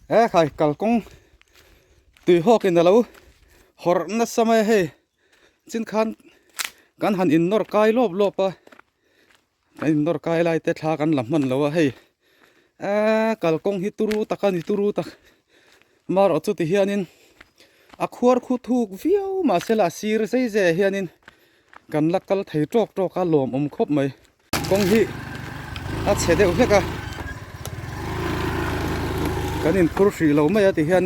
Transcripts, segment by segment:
E khai kalkawng tui hawk in alo hawrh nasa mai a hei chin khan kan han in nawr kai lawp lawp a kan in nawr kai lai te thla kan la hman lo a hei eee kalkawng hi turu tak a ni turu tak amaherawh chu ti hianin a khuar khu thuk viau mahse la a sir zai zai ah hianin kan la kal thei tawk tawk a lawmawm khawp mai. Kawng hi a chhe deuh hlek a, kan inphur hrih lo mai a ti hian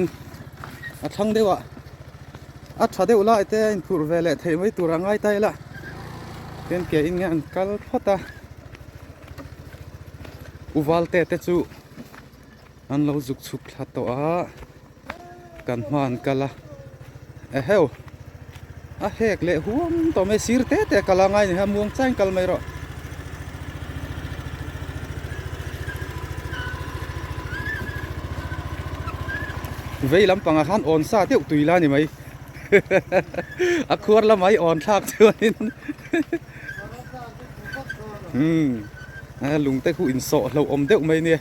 a thlang deuh a, a tha deuh lai te a inphurh ve leh theih mai tur a ngai ta ila tin ke in nge an kal phawt a, uval te te chu an lo zuk chhuk thla tawh a. Kan hma an kal a, eheu a hek leh huam tawh mai sir te te a kal a ngai ni kha muang chain kal mai rawh. Vei lampangah khan awn sa deuh tui la ni mai a khuar lamah i awn thlak chuanin umm lung te khu insawh hlauhawm deuh mai nia.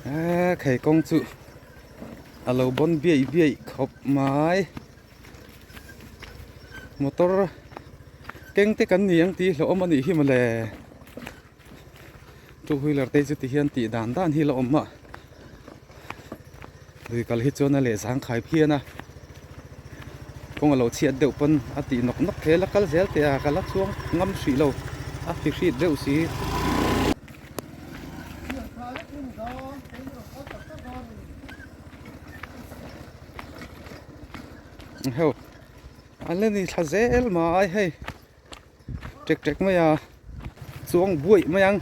Eee khei kawng chu a lo bawn biaih biaih khawp mai motor keng te kan ni ang tih hlauhawm a nih hi mawle two wheeler te chu ti hian tih dan dan hi la awm a lui kal hi chuan a leh zangkhai phian a kawng a lo chhiat deuh pawn a tih nawk nawk thei a la kal zel teh a ka la chuang ngam hrih lo a ti hrit deuh si. Heuh a la ni thla zel mai hei. Tek tek mai a chuang buaih mai ang.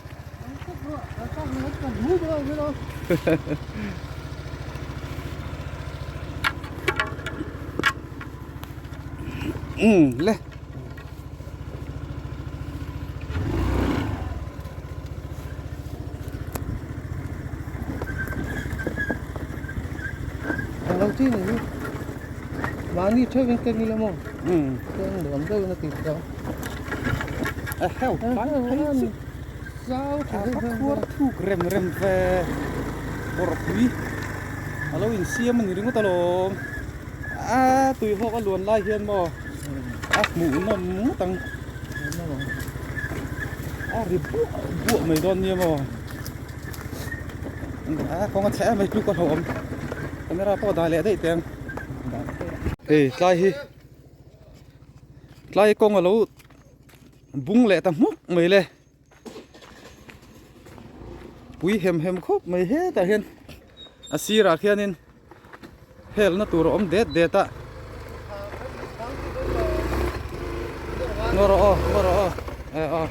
Um le. Alo chi ni hi. Mahni theuhin keng ila maw? Um. Keng nuam deuhin a ti tawh. A heuh tlai phei chu. Zau tha deuh deuh. Khuar thuk rem rem ve bawrhpui a lo insiam a ni ringawt alawm. A tui hawk a luan lai hian maw a hmuh nawm ngawt ang. A ri buah buah mai dawn nia maw. A kawng a chhe em mai tluk a hlauhawm. Camera pawh dah leh daih teh ang. Hei tlai hi tlai kawng a lo bung leh ta hmuk mai le pui hem hem khawp mai hetah hian a sirah khianin helna tur a awm det det a ngaw rawh aw ngaw rawh aw e aw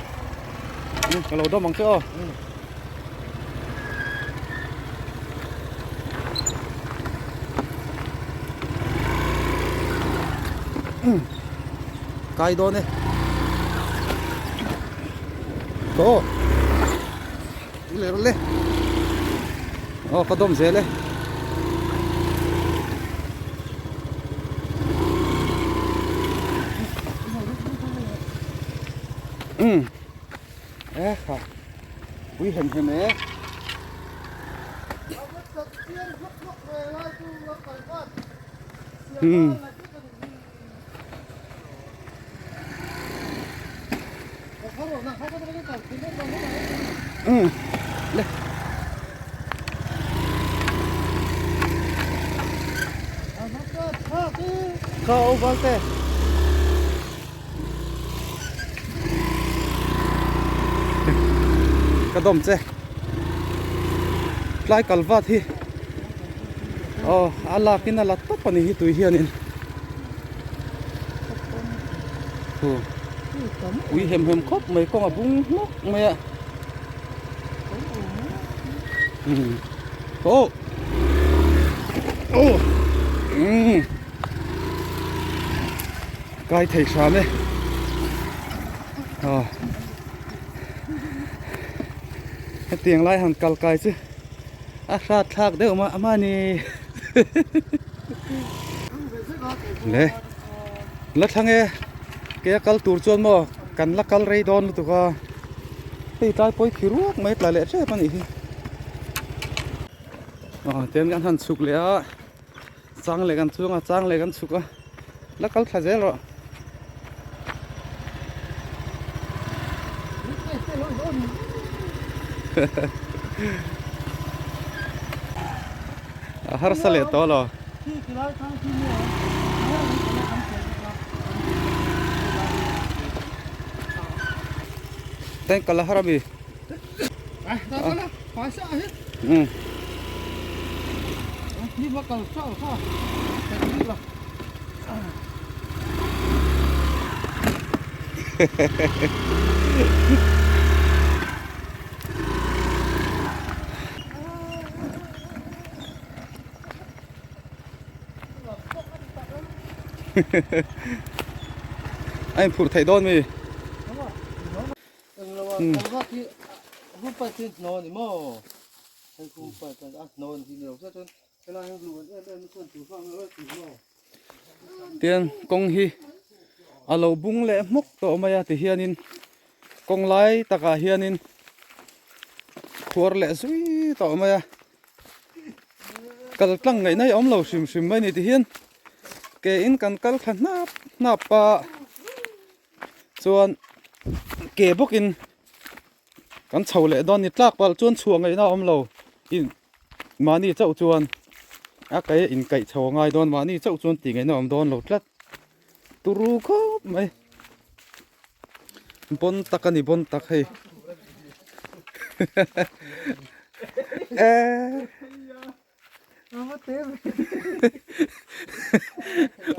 ka lo dawm ang che aw. Kai dawn e aw le le aw ka dawm zel e um e kha pui hem hem e. Hmm. Ừ. Le. Kha o valte. Ka dawm che. Tlai kal vat hi. Aw a lak in a la tawp a ni hi tui hian in. Hu. Ui hem hem khawp mai kawng a bung hlawk mai a. Hmm. Oh. Oh. Hmm. Kai thei hram e. Aw. Hetiang lai han kal kai chu a hrat thlak deuh mah mah a ni. Le la thlang e ke a kal tur chuan maw kan la kal rei dawn lutuk a. Hei tlai pawi khi ruak mai tla leh tep a nih hi. Aw tian kan han chhuk leh a chang leh kan chuang a chang leh kan chhuk a la kal thla zel rawh. A harsa leh tawh lo. Teng kal a har ami. Um. A inphurh theih dawn mi? Tian kawng hi a lo bung leh hmawk tawh mai a tihianin kawng lai takah hianin khuar leh zui tawh mai a. Kal tlang ngaihna hi a awm lo hrim hrim mai a ni tihian ke in kan kal thla hnap hnap a chuan ke bawkin kan chho leh dawn a ni tlak palh chuan chhuah ngaihna a awm lo in mahni chauh chuan a kaih a inkaih chho a ngai dawn mahni chauh chuan tih ngaihna a awm dawn lo tlat turu khawp mai bawn tak a ni bawn tak hei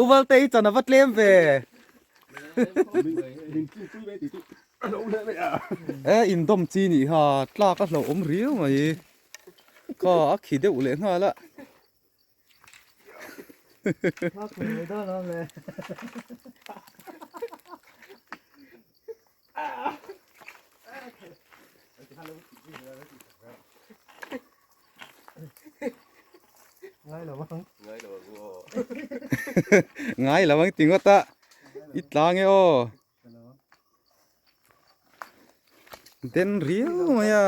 U Valte i chan a va tlem ve e indawm chi nih kha tlak a hlauhawm riau mai kha a khi deuh leh nghal a. Ngai lo ang ti ngawt a i tlang e aw. Den riau mai a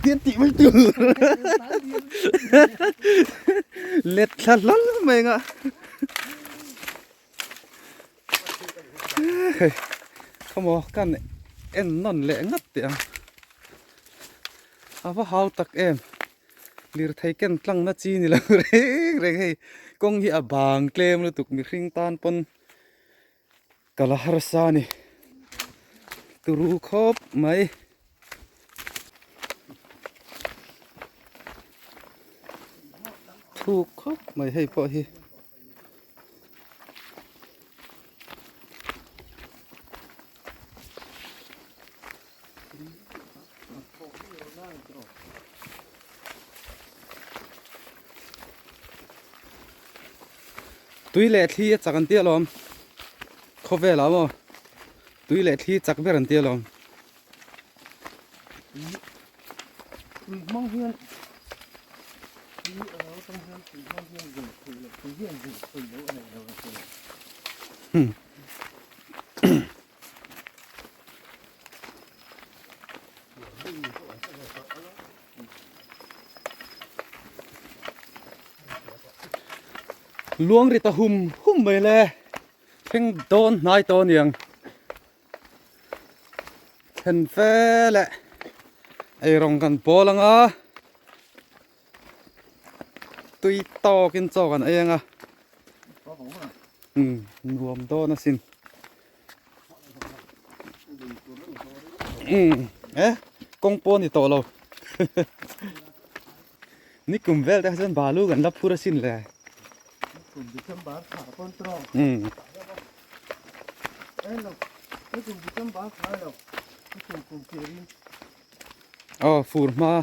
tian tih mai tur let thla hlal mai anga hei khawmaw kan en nawn leh ngat teh ang a va hau tak em. Lirthei ken tlang na chi ni lo reng reng hei kawng hi a bang tlem lutuk mihring tan pawn ka la harsa a ni turu khawp mai. Thuk khawp mai hei pawh hi. Tui leh thli a chak an tia lawm khawvel ah maw tui leh thli chak ber an tia lawm. Tui hmang hian tui a lo tang hian tui hmang hian zin theih loh tui hian zin theih loh a nei lo a tia. Luang ri ta hum hum mai le thleng dawn hnai tawh aniang thlen fe leh eirawng kan pawl anga tui tawkin chaw kan ei anga umm nuam dawn asin umm eh kawng pawh a ni tawh lo nikum vel te kha chuan balu kan la phur asin le umm. Aw fur hma.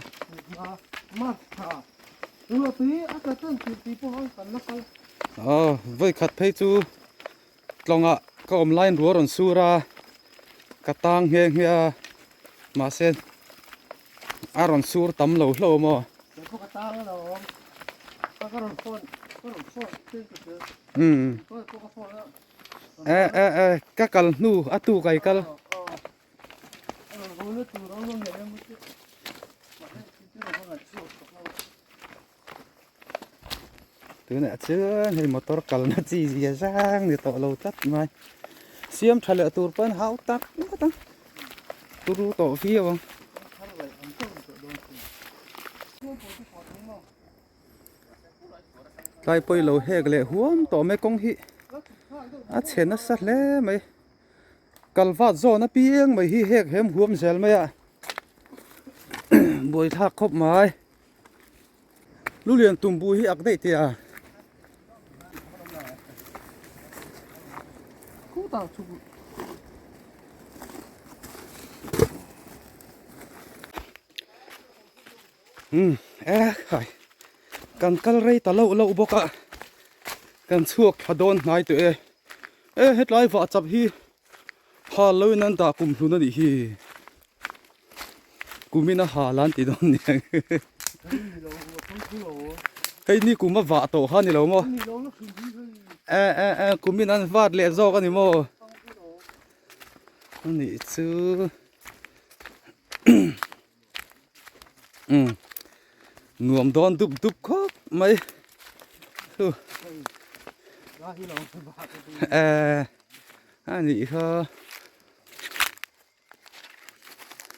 Aw vawi khat phei chu tlawngah ka awm laiin ruah rawn sur a ka tang nghe nghe a mahse a rawn sur tam lo hlauh a maw. Umm eh eh eh ka kal hnu a tuk ai kal. Tunah chuan hei motor kalna chi zia zang ni tawh lo tlat mai. Siam tha leh tur pawn hau tak ngawt ang. Turu tawh viau ang. Tlai pawh i lo hek leh huam tawh mai kawng hi a chhe nasa hle mai. Kalvat zawn apiang mai hi hek hem huam zel mai a buaithlak khawp mai. Lulian tumbu hi ak daih teh a. Umm e khai kan kal rei ta loh loh bawk a kan chhuak thla dawn hnai tawh e e hetlai vah chap hi hal lo in an dah kum hlun a nih hi kum in a hal an ti dawn nia hei ni kum a vah tawh kha ni lo maw e e e kum in an vat leh zawk a ni maw a nih chu umm nuam dawn dup dup khawp mai chu eh a nih kha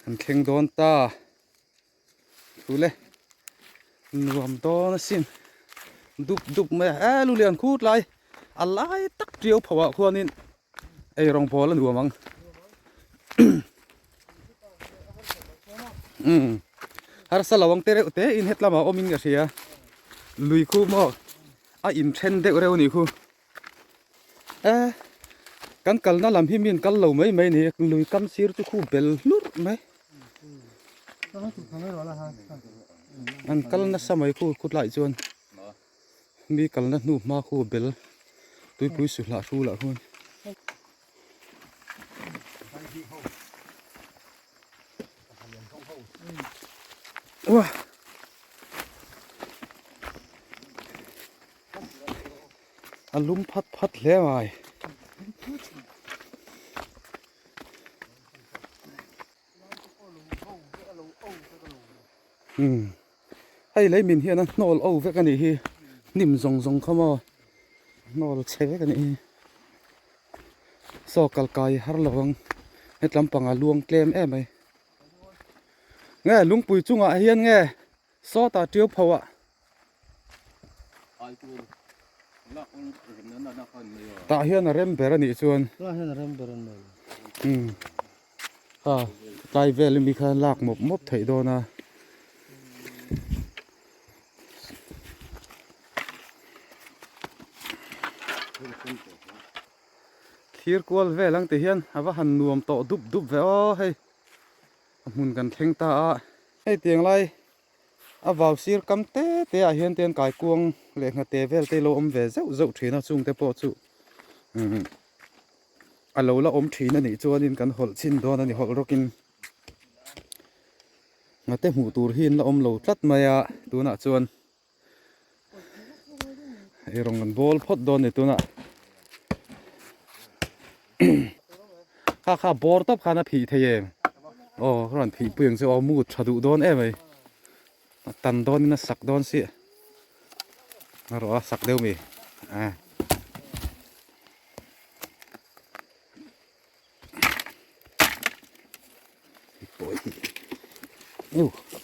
an thleng dawn ta thu le nuam dawn asin dup dup mai a eh lu lian khut lai a lai tak tiau pho ah khuanin Ei rawng pawl a nuam ang. Umm harsa lo ang te reuh te in het lamah awm in ka hria. Lui khu maw a in then deuh reuh a nih khu. E kan kalna lam hi min kal lo mai mai ni lui kam sir chu khu bel hlurh mai. An kal nasa mai khu khutlai chuan. Mi kalna hnu hma khu bel tuipui su hlah hru lah khuan. Uah. A lum phat phat hle mai. Umm. Hei lei min hian a hnawl o vek a nih hi hnim zawng zawng kha maw hnawl chhe vek a nih hi saw kal kai har lo ang hetlam pangah luang tlem em mai nge lungpui chungah hian nge sawtah tiu pho ah. Tah hian a rem ber a nih chuan umm ha tlai vel ami kha lak mawp mawp theih dawn a. Thlir kual vel ang ti hian a va han nuam tawh dup dup ve aw hei a hmun kan thleng ta a. Hei tiang lai A vau sir kam te te ah hian te an kaikuang leh nghate vel te lo awm ve zeuh zeuh thin a chung te pawh chu umm a lo la awm thin a nih chuanin kan hawlh chhin dawn a ni hawlh rawkin nghate hmuh tur hi an la awm lo tlat mai a tunah chuan eirawng an bawl phawt dawn a ni tunah kha kha bawr tawp khan a phih thei em aw ka rawn phih pui ang chu aw mut tha duh dawn em mai a tan dawn in a sak dawn si a rawh a sak deuh mi a.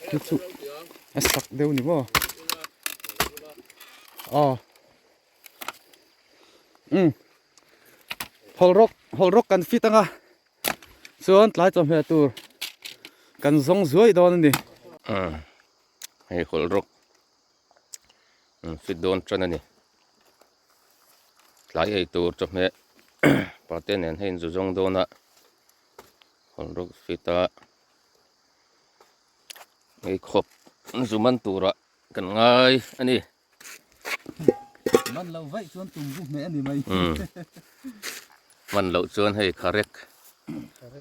Chu chu a sak deuh ni maw aw umm hawlh rawk hawlh rawk kan fit anga chuan tlai chawhmeh tur kan zawng zuai dawn a ni. Umm hei hawlh rawk fit dawn tan a ni tlai ei tur chawhmeh pate nen hei in zu zawng dawn a hawlh rawk fit a hei khawp zu man turah kan ngai a ni. Man loh vaih chuan tum bu hmeh a ni mai. Man loh chuan hei kharek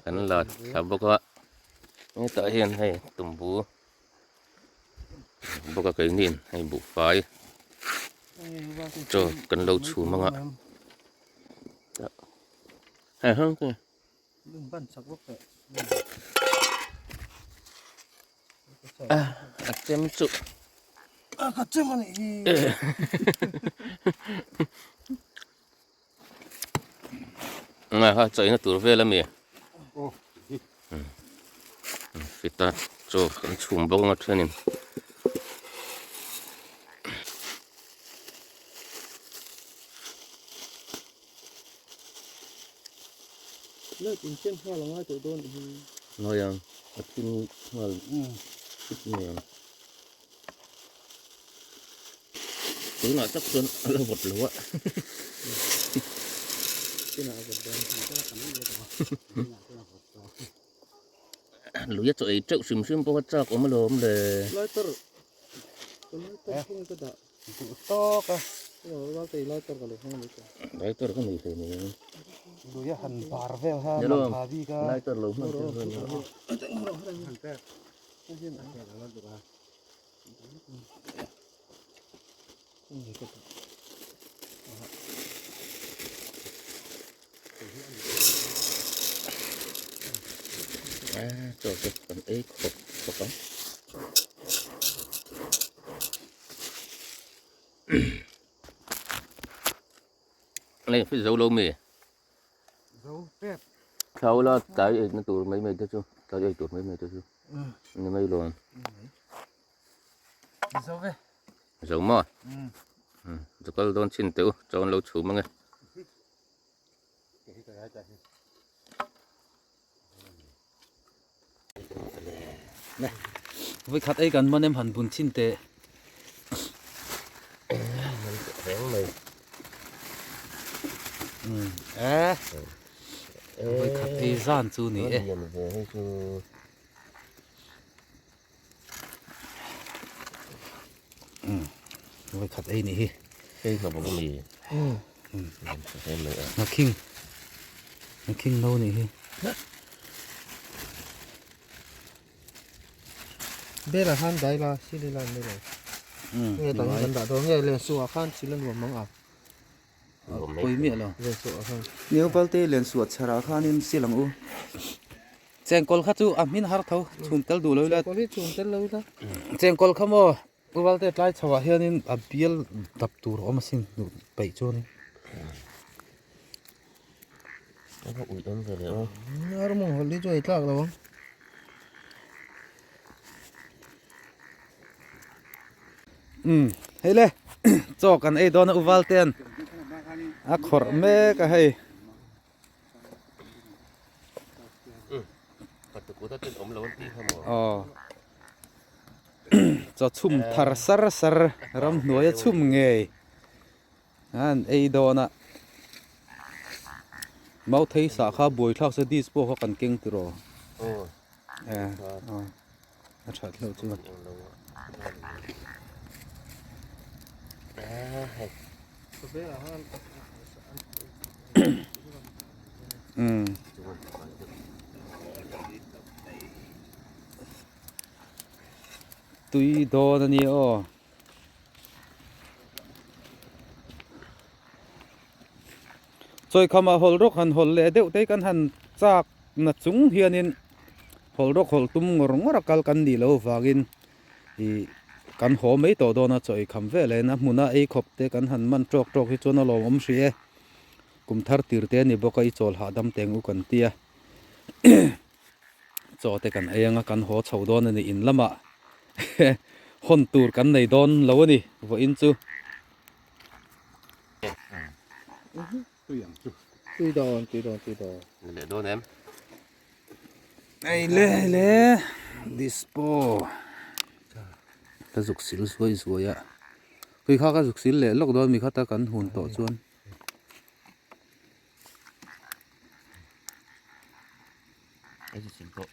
kan la thla bawk a hetah hian hei tumbu bawk a keinin hei buhfai chaw kan lo chhum ang a hei hang te. A chem chu. A ka chem a nih hi. Nga ha chaina tur vel ami. Fita chaw kan chhum bawk anga thenin. Light in chen nghal a ngai tawh dawn hi. Ngawi ang a thim nghal thut mai ang. Tunah tak chuan a la vawt lo a. Lui a chaw ei teuh hrim hrim pawh a chak awm alawm le. Lighter ka lighter hmang ka dah. Duh tawk a. Lighter ka nei hle mai. Lui a han bar vel kha man tha bik a. Lighter lo hman tel vel a. Chaw te kan ei khawp khawp ang. Nei fi zo lo mi. Zo tep. Thlau la tlai ei na tur mai mai te chu tlai ei tur mai mai te chu ni mai lo. Zo ve. Zo maw? Zu kal dawn chin teh u chaw an lo chhum ange. Voi khat ei kan man em han bun chin teh. Reng mai. Eh. Voi khat ei zan chu ni e. Voi khat ei ni hi. Ei hna bawk mi. Nghakhing. Nghakhing no ni hi. Bela khan dai la sili la ni lo. Nge tang kan dah dawn nge len suah khan sila nuam mang a. Pawih miah lo. Neu palte len suah chherah khanin sil ang u. Chengkawl kha chu a hmin har tho chhum tel duh lo ila. Chengkawl hi chhum tel lo ila. Chengkawl kha maw U Valte tlai chho ah hianin a bial dap tur a awm asin duh peih chuanin. A va ui awm ve le aw. Ar mawng hawlh hi chu ei tlak lo ang. Umm hei le chaw kan ei dawn a U Valtean a khawrh mek a hei. Aw chaw chhum thar sar sar ramhnuai a chhum ngei an ei dawn a mauthei sah kha buai thlak se dish pawh kha kan keng tiraw a that hlauh chu. Umm. Tui dawn a ni aw. Chawikham ah hawl rawk han hawl leh deuh te hi kan han chak na chung hianin hawl rawk hawl tum ngawr ngawr a kal kan nih loh avangin ih kan haw mai tawh dawn a chaw eikham vel en a hmuna ei khawp te kan han man tawk tawk hi chuan a lawmawm hrih e kum thar tir te a ni bawk a i chawl hahdam teng u kan tia chaw te kan ei anga kan haw chho dawn a ni in lamah hawn tur kan nei dawn lo a ni vawiin chu. Tui ang chu. Tui dawn, tui dawn, tui dawn. Ni leh dawn em? Ei le le dispo ka zuk sil zuai zuai a tui kha ka zuk sil leh lawk dawn mi khata kan hun tawh chuan Ei chu sil tawh.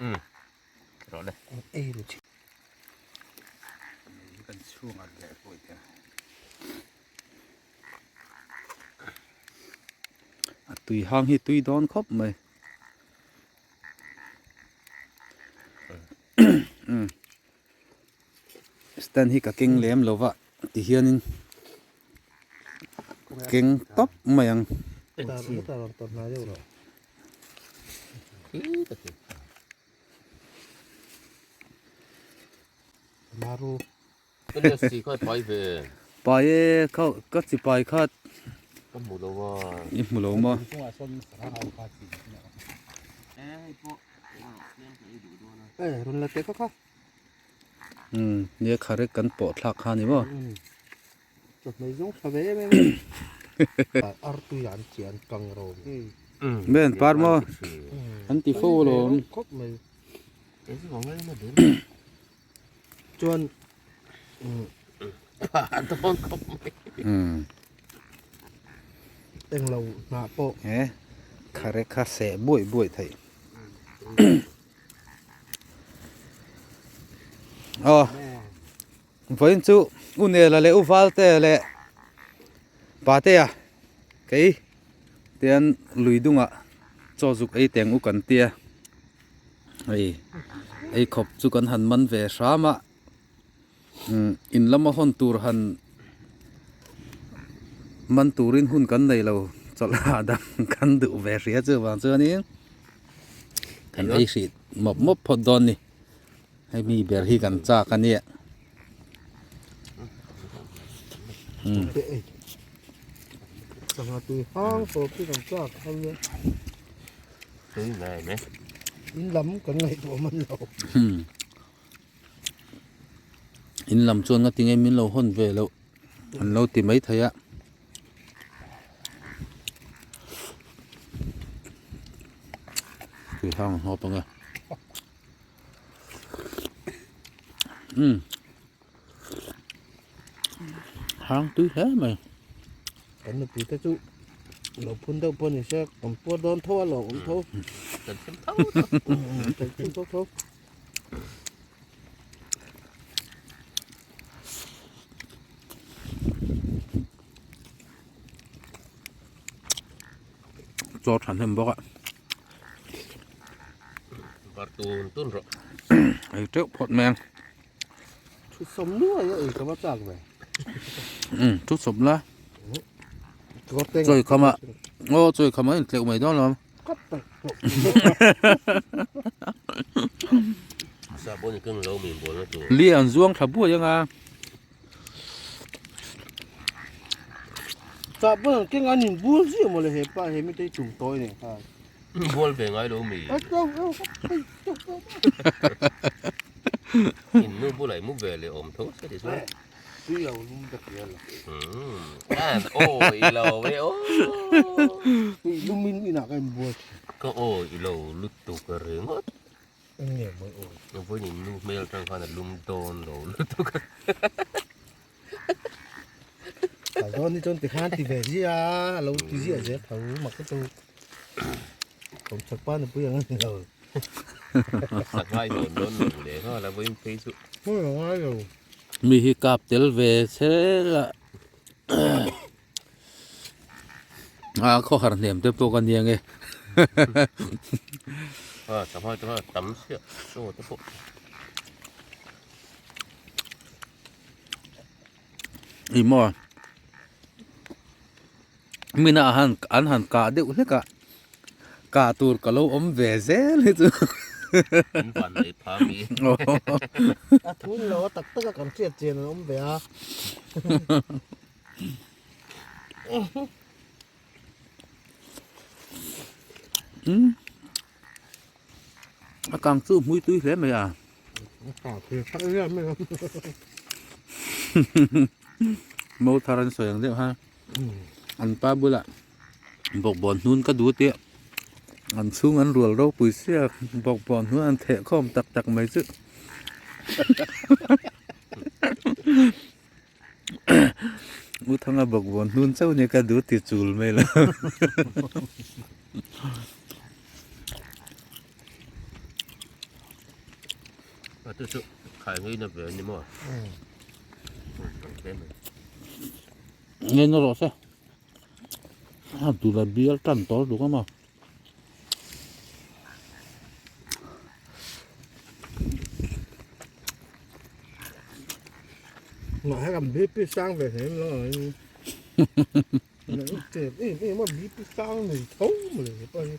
Um. Rawh le. Ei ru chi. Kan chhungah leh pawh i A tui hang hi tui dawn khawp mai stand hi ka keng lem lo va ti hianin keng tawp mai ang. Maru. LSC kha i pai ve. Pai e kha ka chi pai kha. Ka hmu lo a. I hmu lo maw? Eh rawn la teh kha kha. Umm nia kharek kan pawh thlak kha ni maw? Chawhmeh zawng tha ve em em a. Artui an chi an kang ro. Men par maw? An ti fo alawm. Khawp mai. Chuan englo hnah pawh. He kharek kha seh buaih buaih theih. Aw. Vawiin chu U Nela leh U Valte leh Patea kei tian lui dungah chaw zuk ei teng u kan tia hei ei khawp chu kan han man ve hram a umm in lama hawn tur han man turin hun kan nei lo chawlh hahdam kan duh ve hria chuvang chuanin kan ei hrih mawp mawp phawt dawn a ni. Hei mi ber hi kan chak a nia. Sangha tui hang tawp hi kan chak a nia. Tui mai mai. In lam kan ngaihtuah man lo. In lam chuan nga tinge min lo hawn ve loh an lo ti mai thei a. Tui hang a hnawp ang e. Umm hang tui hle mai kan nupui te chu lo phun deuh pawh ni se kan puar dawn tho a lo awm tho kan thim tho kan thim tho tho Chaw tha hnem bawk a. Bar tun tun rawh. Ei teuh phawt mai ang. Thu sawm nuai a ei ka va chak ve. Um thu sawm la. Chawi kham a. Aw chawi kham a in tleuh mai dawn lo. Sahbawn in keng lo min bawl na tur. Li an zuang thla buai anga. Tah pawh an keng an inbual zia mawle he pa he mite hi tum tawi nen khan. Inbual ve ngai lo mi. In nu bulah i mu ve leh awm tho se ti chuan. Tui lo lum ta hria lo. An awi lo e aw. Tui lumin inah ka inbual thin. Ka awi lo lutuk ringawt. Eng nge mawi awi? Vawiin in nu hmel atang khan a lum dawn lo lutuk a. Kal dawn ni chuan tikhan ti ve ziah a, a lo ti ziah zel tho mak ka tu. Kawmchhak pa nupui ang a ni lo. Sangai dawn dawn lo leh nghal a vawiin phei chu. Hmun a ngai lo. Mi hi kap tel ve chel a. A khawhar hnem te pawh ka nia nge. A sangha te kha tam chiah chaw te pawh. Ih maw mina han an han kah deuh hlek a kah tur ka lo awm ve zel hi chu. An van nei pha mi. A thun lo a tak tak a kan hriat chian an awm ve a. A kang chu hmui tui hle mai a. Mo thar an sawi ang deuh ha. An pa bulah bawkbawn hnun ka duh tih an chhung an rual ropui sia bawkbawn hnun an theh khawm tak tak mai chu. U Thanga bawk vawn hnun chauh nia ka duh ti chul mai lo. A chu chu khai ngei na ve ani maw. Ngei na rawh se. A dul a bial tan tawh lutuk a maw. Mà hay làm BP sang về thế nó nó đẹp em em mà BP sang này thấu mà lại coi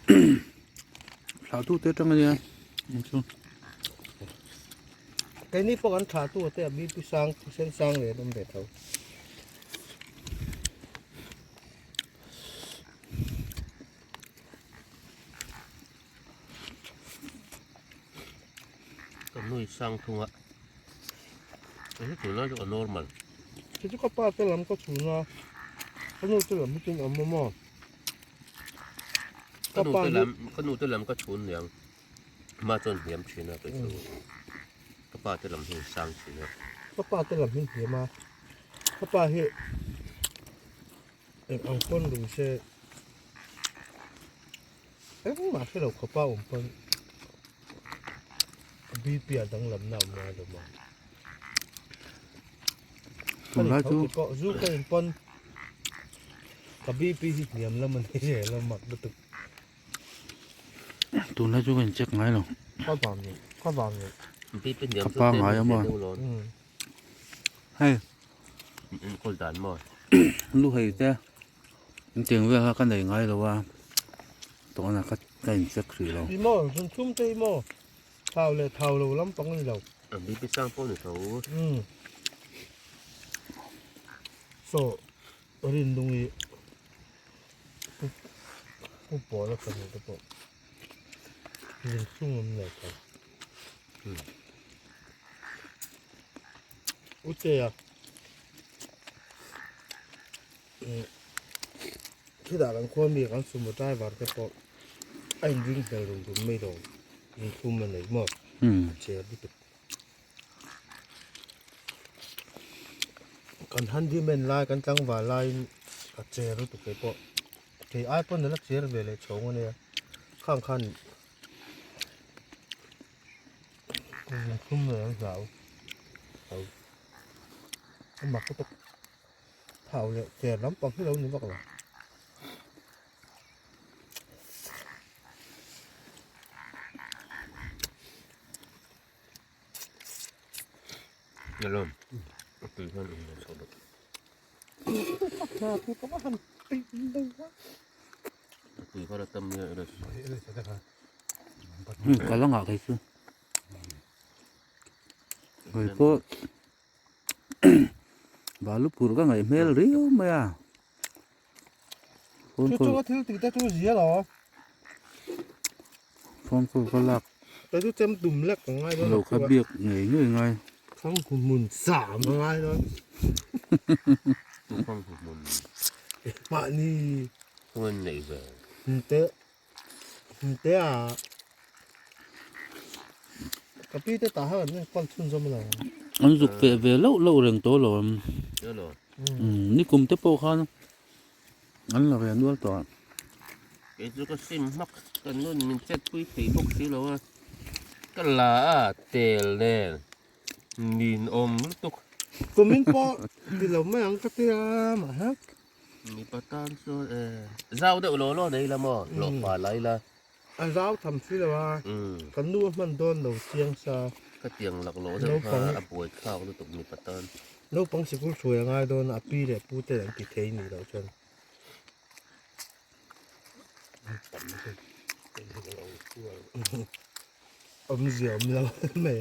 Thla tu te tang ania. Keini pawh kan thlah tu te a BP sang thisen sang leh an awm ve tho. Ka nui sang thung a. Hei tunlai chu a normal. Khi chu ka pa te lam ka chhun a, ka nu te lam hi chuan awm awm a. Ka nu te lam, ka nu te lam ka chhun niang. Ama chuan hniam thin a kei chu. Ka pa te lam hi sang thin a. Ka pa te lam hi hniam a. Ka pa hi eng ang pawn lui se engmah hre lo khawpa awm pawn BP a danglamna a awm ngai lo maw. Tunlai chu zu ka in pawn ka BP hi hniam lam a ni zel a mak lutuk. Tunlai chu ka in check ngai lo. Ka vang ni, ka vang ni. BP hniam Ka chu pa tlem ngai a maw. deuh lo. Hei. Enkawl dan maw. Lu hei te in tiang vel kha ka nei ngai lo a tawhna ka ka in check hrih lo. I maw zun thum te i maw thau leh thau lo lampang a ni lo. BP sang pawh ni tho. Umm. Saw rin lung i pu pu pawl a fanu te pawh zun thum an nei tho. U che a khitah kan khua mi kan sumo driver te pawh a in ring hmel rum rum mai lo inthum a nei maw a che lutuk kan handyman lai kan tlangval laiin a che lutuk kei pawh kei ai pawn a la cher ve leh chhawng a nia khang khan. Thau leh cher lampang hi lo ni vak lo. Nalawm a tui hian in lo chho deuh. A tui kha la tam nia i Ka la ngah kei chu. Kei pawh balu phur ka ngaih hmel riau mai a. Chu chu a thil tih te chu zia lo. Phone call ka lak. Kei chu chem tum lek ka ngai dawn. Lo kha biak ngei ngei ngai. Thang hmun sam a ngai dawn. Thang hmun. Mahni. Hmun nei ve. Te te a ka pi te tah han an kal chhun zawm lo. An zuk feh ve loh loh reng tawh lo ang. Nikum te pawh khan an la ve nual tawh a. Kei chu ka sim hmak ka nun min chet pui thei bawk si lo a. Ka la a tel nen nin awm lutuk. Kumin pawh ti lo mai ang ka tia mahse. Mipa tan chuan e zau deuh law law nei la maw hlawh pa lai la. A zau tham si lo a, kan nu a hman dawn lo chiang sa. Ka tiang lak lawh deuh kha a buai thlak lutuk mipa tan. Naupang sikul hruai a ngai dawn a, a pi leh pu te an ti thei nih loh chuan. Awmzia awm lo mai.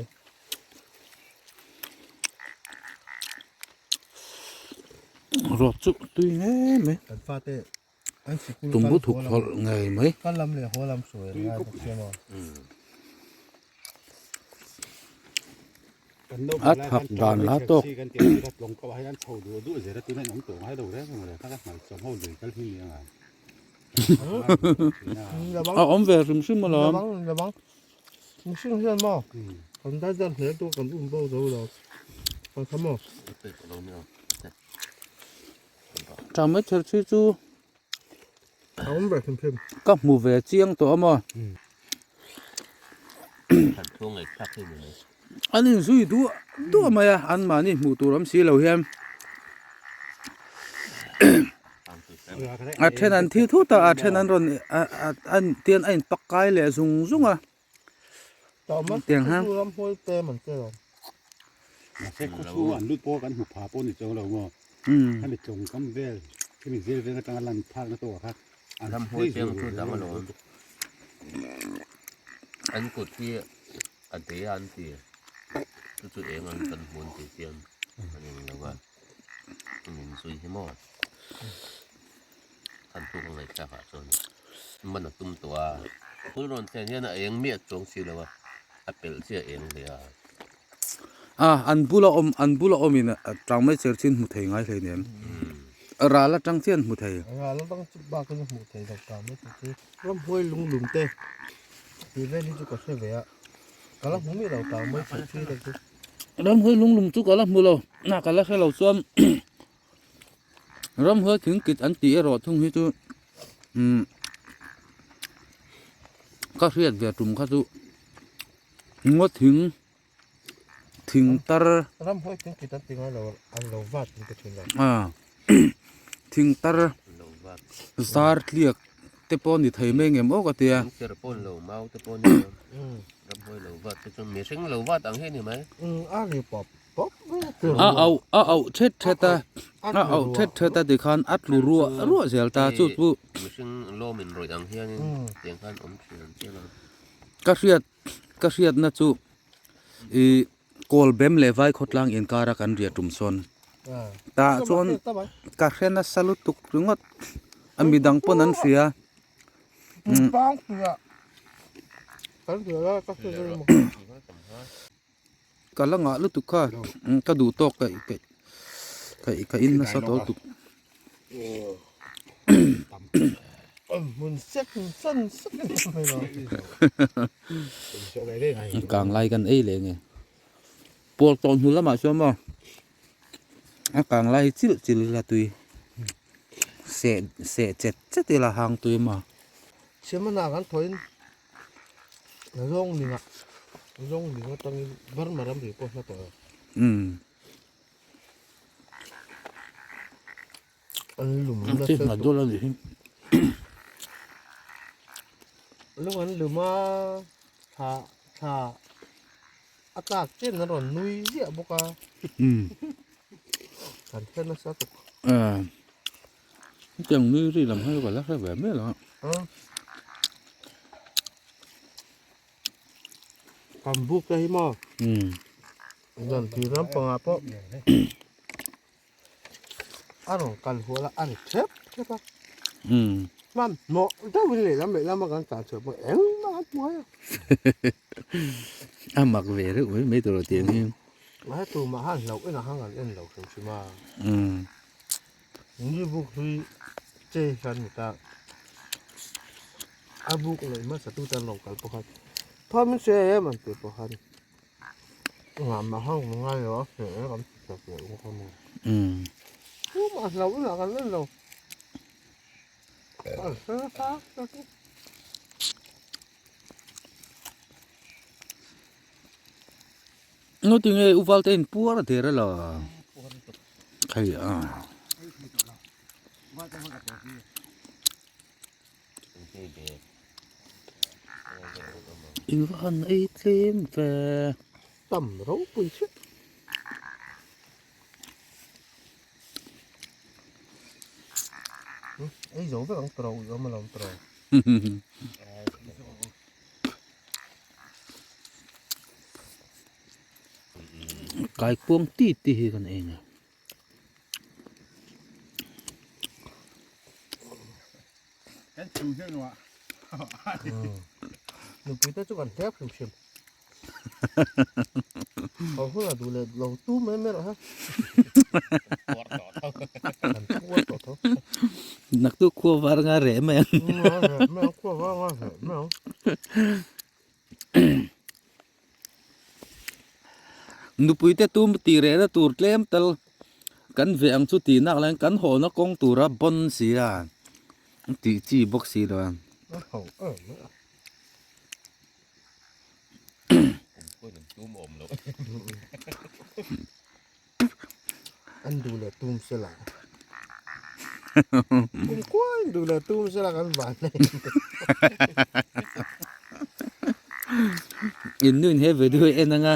Rawt chu tui nge mai. Kan fate an sikul Tumbu thuk thawlh ngei mai. Kal lam leh haw lam sawi an ngai bawk sia maw. A thak dan la tawk. A awm ve hrim hrim alawm. Mihring hian maw kan dai dan hle tur kan um bo zo lo kan kha maw. Tha mai ther chi chu a awm ber hrim hrim. Ka hmu ve chiang tawh a maw. An inzui duah duah mai a an mahni hmuh tur awm si lo hian. A then an thi thut a a then an rawn an tian a in pak kai leh zung zung a tiang hian an kut hi a dei a an ti. Chu chu eng an kan hmun tih chian an eng lo a, min zui hi maw? Khan thu ka ngaihthlak ah chuan man a tum tawh a, phul rawn thlen hian a eng miah chuang si lo a, a pelh chiah eng hle a. A, an bula awm, an bula awmin tang mai cher chin hmu thei ngai hlei nen. Ral atang chian hmu thei. Ral atang chu bakin a hmuh thei lo ta mai chu. Ramhuai lunglum te tih vel hi chu ka hre ve a, ka la hmu miah lo tang mai chheh chhui te chu. Ramhuai lunglum chu ka la hmu lo, na ka la hre lo chuan ramhuai thingkit an tih erawh thung hi chu umm ka hriat ve tum kha chu ngaw thing thing tar Ramhuai thingkit an ti ngai lo an lo vat an ti thin lo. Thing tar zar tliak te pawh ni thei mai ngem aw ka tia. Thing cher pawh ni lo mau te pawh ni lo ramhuai lo vat te chu mihring lo vat ang hi a ni mai. A ri pawp pawp mai a A auh a auh thet thet a a auh thet thet a tikhan a tlu ruah ruah zel ta chu chu. Mihring lawm in rawih ang hianin tiang khan awm thin an tia lo. Ka hriat ka hriatna chu ih Kawl bem leh vai khawtlang inkara kan riah tum sawn tah chuan ka hre nasa lutuk ringawt a midang pawn an hria ka la ngah lutuk kha ka duh tawk ka ka ka in nasa tawh lutuk. Kang lai kan ei leh nge pawl tawh hnu lamah chuan maw a kang lai hi chilh chilh ila tui seh seh chet chet ila hang tui maw. Chhemana kan thawhin zawng lingah zawng ling atangin Burma ram ri pawh hla tawh a. An lum nasa tawh. Lung an lum a thla thla a tlak chen an rawn nui ziah bawk a. Kan hre nasa tawh. Hetiang nui ri lam hi ka la hre ve mai lo a. Kan buk te hi maw? Zan tui ram pangah pawh a rawn kal hual a, a ri thep thep a. Hman hnawh deuhin lehlam lehlam a kan tlan chhuah pawh engmah an hmu hai a. A mak ve reuh mai mai tur a tiang hi. Mahse tumah khan hlauh enah khan kan en lo hrim hrim a. Ni buk hlui che hian ni ta. A buk neih hmasa tu tan rawn kal pawh khan thawm in hria em an tih pawh khan ngah mah khan kan ngai lo a hre em an ti ta ve bawk a ni. Tumah hlauh inah kan en lo. An hre nasa nasa. Ngo tinge u Valte in puar a der a la. Hei a. In va han ei tlem ve. Tam ropui chiah. Ei zo vek ang tawh ui awm alawm tawh. Kaikuang ti ti hi kan ei nia. Nupui te chu kan hlep hrim hrim. Ho hun a duh leh lo tu mai mai rawh ha. Kan puar tawh tho. Naktuk khua var nga reh mai ang. Mai ang khua var nga reh mai ang. Nupui te tum tih rehna tur tlem tal kan ve ang chu tih nak laiin kan hawhna kawng tura bawn si a tih chi bawk si lo a. An duh leh tum se la. Kum kual duh leh tum se la kan van nei. In nu in he video en anga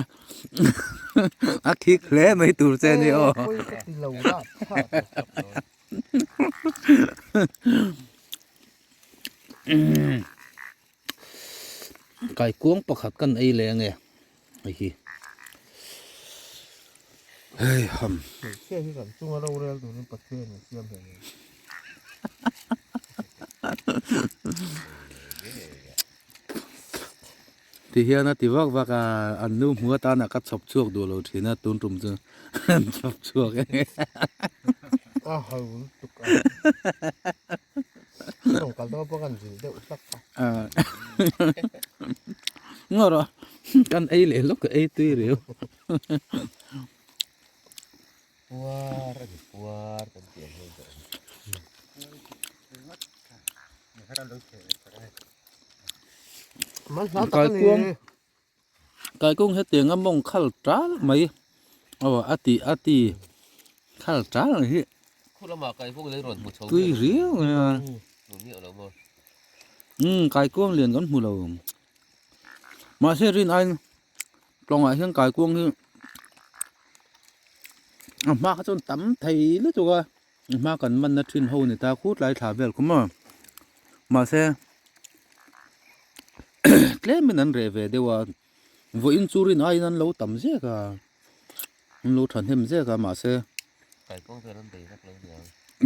a thik hle mai tur che ni aw. Poi ka ti lo ra. Kaikuang pakhat kan ei leh ange hei hi. Hei ham. Hmeichhia hi kan chunga rorel turin Pathian in siam hle ni. Ti hian a ti vak vak a, an nu hmu atana ka chhawp chhuak duh lo thin a, tun tum chu an chhawp chhuak e. A ho lutuk a. Rawn kal dawn pawh kan zil deuh hlak a. Ngaw rawh, kan ei leh lawk ka ei tui riau. Puar a ni puar kan tih ang hian ka awm. Kaikuang kaikuang hetiang a mawng khal tal mai aw a ti a ti khal tal ang hi tui riau mai a umm kaikuang lian kan hmu lo mahse rin aiin tlawngah hian kaikuang hi a hma kha chuan tam thei lutuk a. Hma kan manna thin ho ni ta khut lai thla vel khawm a mahse tlemin an reh ve deuh a vawiin chu rin aiin an lo tam zek a an lo thahnem zek a mahse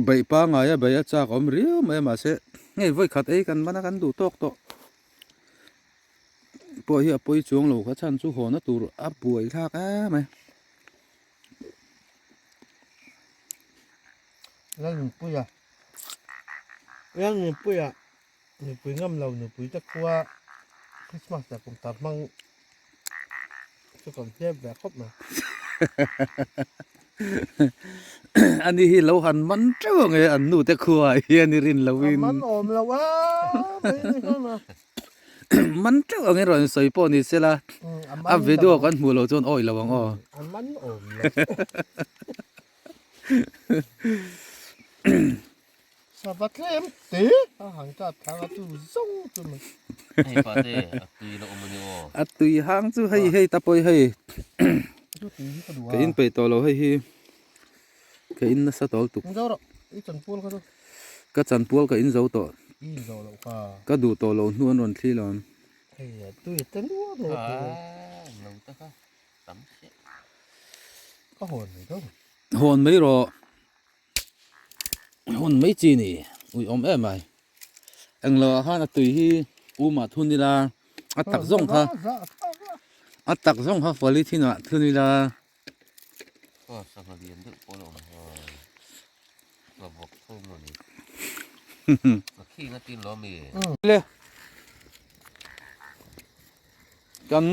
beih pangngai a beih a chak a awm riau mai a mahse hei vawi khat ei kan man a kan duh tawk tawh pawh hi a pawi chuang lo kha chhan chu haw na tur a buai thlak em mai. Lalnunpuia Lalnunpuia nupui ngam lo nupui te khua Christmas leh kum tar hmang chu kan hlep ve khawp mai. Ani hi lo han man teuh ang e an nu te khua ah hian i rin lo in. A man awm lo a mai ni khan a. Man teuh ang e rawn sawi pawh ni sela a video kan hmuh loh chuan awih lo ang aw. A man awm lo. Sava tlem te a han kat thang a tu zawng chu mai. Hei pa te a tui la awm a ni aw. A tui hang chu hei hei ta pawh hei. Chu tui hi ka duh a. Ka in peih tawh lo hei hi. Ka in nasa tawh lutuk. In zo rawh i chanpual kha chu. Ka chanpual ka in zo tawh. I in zo loh kha. Ka duh tawh lo hnu an rawn thli lo. Hei a tui te nuam lo. Ah lo ta kha tam chiah. Ka hawn mai dawn. Hawn mai rawh. Hawn mai chi ni ui awm em ai. Englo ah khan a tui hi um ah thun ila a tak zawng kha a tak zawng kha polythene ah thun ila. Aw sangha lian deuh pawh a lo awm a ka vawk tho maw ni ka khing a tin lo ami. Le kan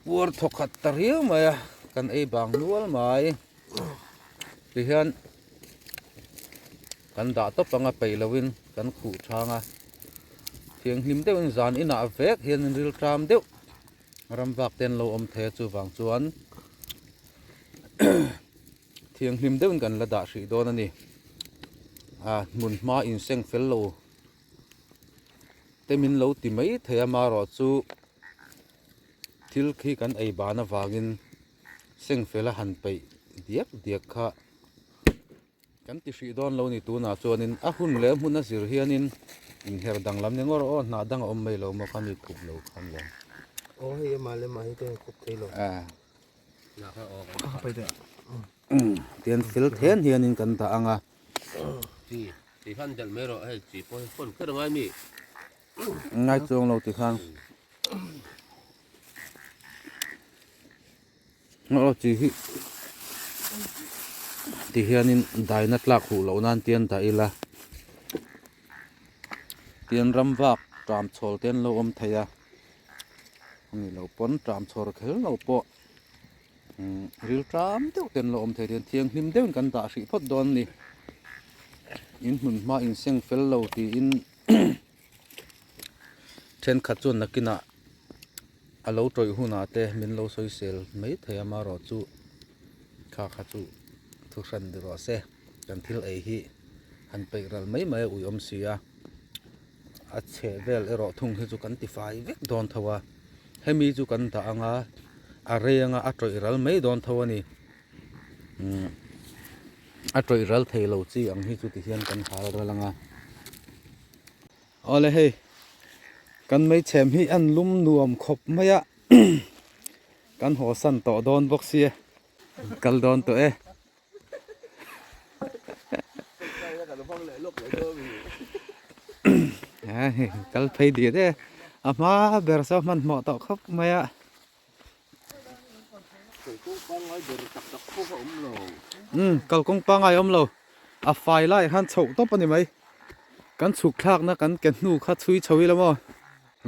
puar thawkhat ta riau mai a kan ei bang nual mai tihian kan dah tawp anga peih lovin kan khuh chang a thianghlim deuhin zan inah vek hian rilṭam deuh. Ram vak te an lo awm thei a chuvang chuan thianghlim deuhin kan la dah hrih dawn a ni a hmun hma inseng fel lo te min lo ti mai thei a marawh chu thil khi kan ei ban avangin seng fel a han peih diak diak kha. Kan ti hrih dawn lo ni tunah chuanin a hun leh hmun a zir hianin inher danglam ni ngawr aw hnah dang a awm mai lo maw kha mi khup lo khan lo. Aw hei amah leh mah hi ka inkhup thei lo. Tian fel then hianin kan dah ang a. Chi ti khan delh mai rawh hei chi pawh hi phone kher a ngai mi. Ngai chuang lo ti khan. Aw chi hi ti hianin daina tlak huh loh nan te an dah ila tian ram vak tram chhawl te an lo awm thei a ani lo pawn tram chhawr kher lo pawh umm ril tram deuh te an lo awm thei tian thianghlim deuhin kan dah hrih phawt dawn a ni in hmun hma inseng fel lo tiin thenkhat chuan nakinah a lo tawih hunah te min lo sawisel mai thei a marawh chu kha kha chu thu hran ni rawh se kan thil ei hi han peih ral mai mai a ui awm si a a chheh vel erawh thung hi chu kan ti fai vek dawn tho a hemi chu kan dah ang a a rei anga a tawih ral mai dawn tho a ni umm a tawih ral thei lo chi ang hi chu ti hian kan hal ral ang a. Awle hei kan meichhem hi an lum nuam khawp mai a kan haw san tawh dawn bawk sia. Kal dawn tawh e. Kal phei diat e. A hma ber saw hmanhmawh tawh khawp mai a. Umm kalkawng pangngai awm lo. A fai laiah khan chhoh tawp a ni mai. Kan chhuk thlakna kan ke hnu kha chhui chho ila maw.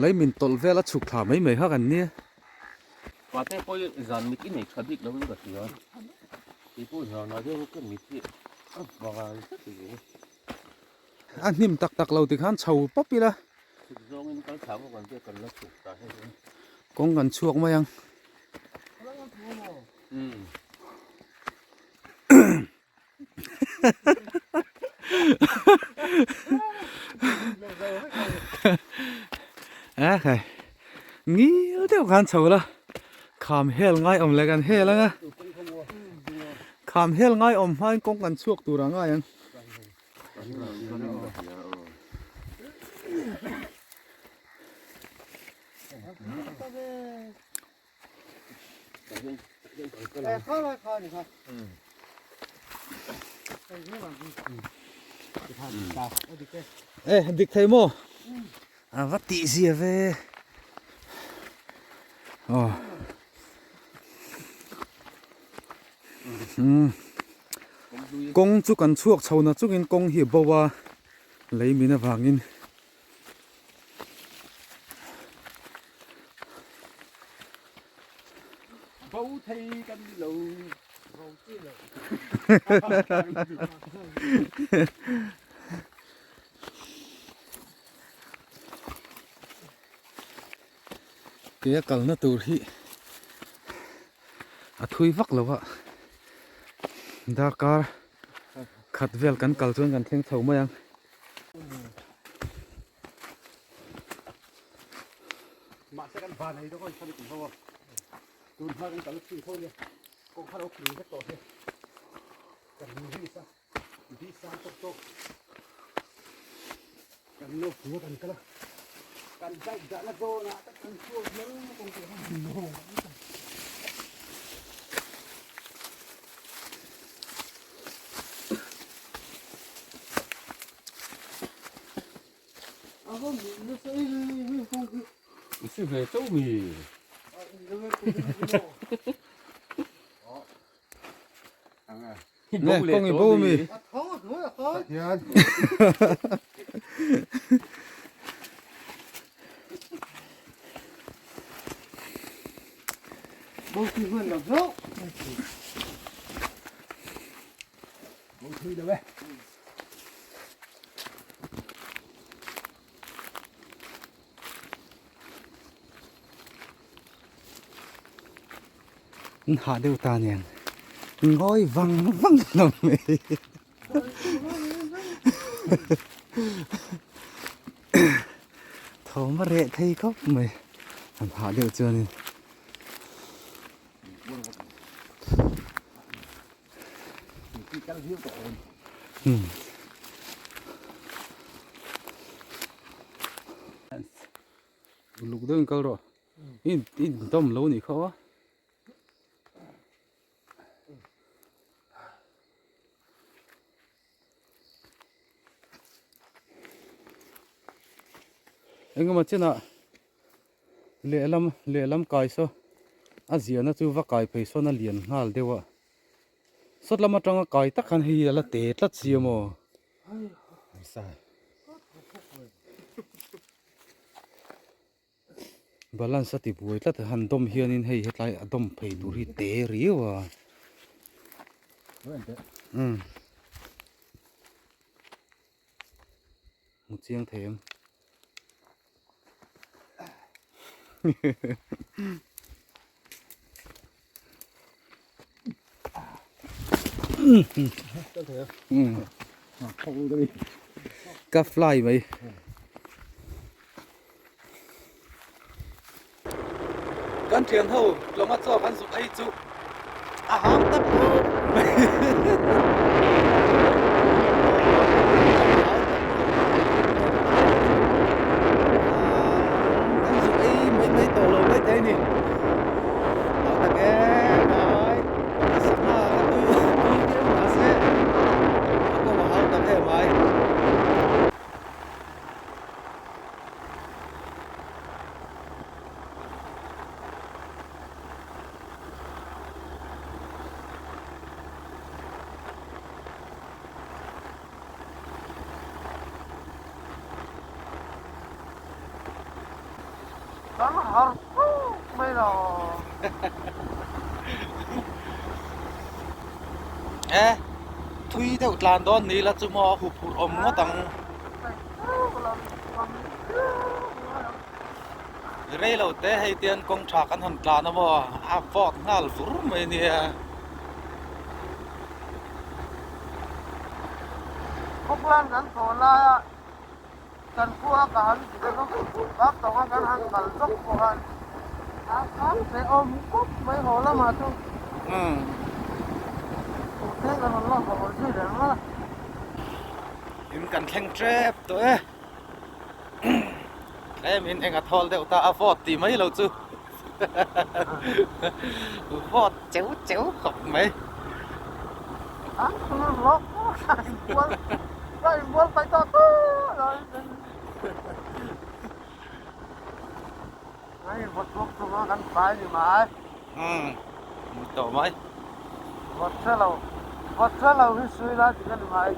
Lei min tawlh vel a chhuk thla mai mai kha kan nia. Pate pawh hi zan mit i nei tha bik lo in ka hria. Kei pawh zanah deuh ka mit hi a vang vek zel. A hnim tak tak lo tikhan chho pawp ila. Chhuk zawngin kal thla bawk ang che kan la chhuk ta hei hi. Kawng kan chhuak mai ang. A khai ngil deuh khan chho la kham hel ngai awm leh kan hel anga kham hel ngai awm hmain kawng kan chhuak tur a ngai ang. E dik thei maw a va tih zia ve aw umm kawng chu kan chhuak chho na chungin kawng hi a bo a lei min avangin. Bo thei kan ni lo. Bo chi lo. Ke a kalna tur hi a thui vak lo a darkar khat vel kan kal chuan kan thleng chho mai ang. Mahse kan van ei dawk a inchhan kum ho a tun hma kan kal thin tho nia kawng kha lo khing vek tawh se kan ri sa bi sang tawk tawk kan lo thu kan kal a kan bike dahna zawn ah tak kan chhuak hial kawng te kha no Si ve chauh mi. Nge kawng i bo mi. An hah deuh ta nen ngawi vang vang lo mai thawm a reh thei khawp mai an hah deuh chuanin. Uluk deuhin kal rawh i i dawm lo nih kha aw. Engemaw chenah Lehlam lehlam kai saw a ziahna chu va kai phei sawn a lian nghal deuh a sawt lam atanga kai tak khan hei hi a la te tlat si a maw balance a ti buai tlat a han dawm hianin hei hetlai a dawm phei tur hi te riau a umm hmu chiang thei em. Ka fly mai. Kan thian ho tlawng a chaw kan zuk ei chu a hang ta pawp mai. Kan zuk ei mai mai tawh lo mai thei a ni. Hau tak em mai. har khawp mai lo. E thui deuh tlan dawn ni la chu maw hup hurh awm ngawt ang. Rei lo te hei tian kawng tha kan han tlan a maw a vawt nghal vur mai nia. Khawklan kan thaw laia kan khua ka han ti ta zawk bak tawng a kan han kal zawk pawh khan a kang te awm khawp mai haw lamah chu tute kan rawn la haw zui reng a. In kan thleng tep tawh e tlem in eng a thawl deuh ta a vawt tih mai lo chu vawt cheu cheu khawp mai. An thul rawk a inbual a inbual pai tawh tawh lo a invawt bawk thung a kan fai ni mai. Umm tawh mai. Vawt hre lo vawt hre lo hi sui lai dik a ni mai.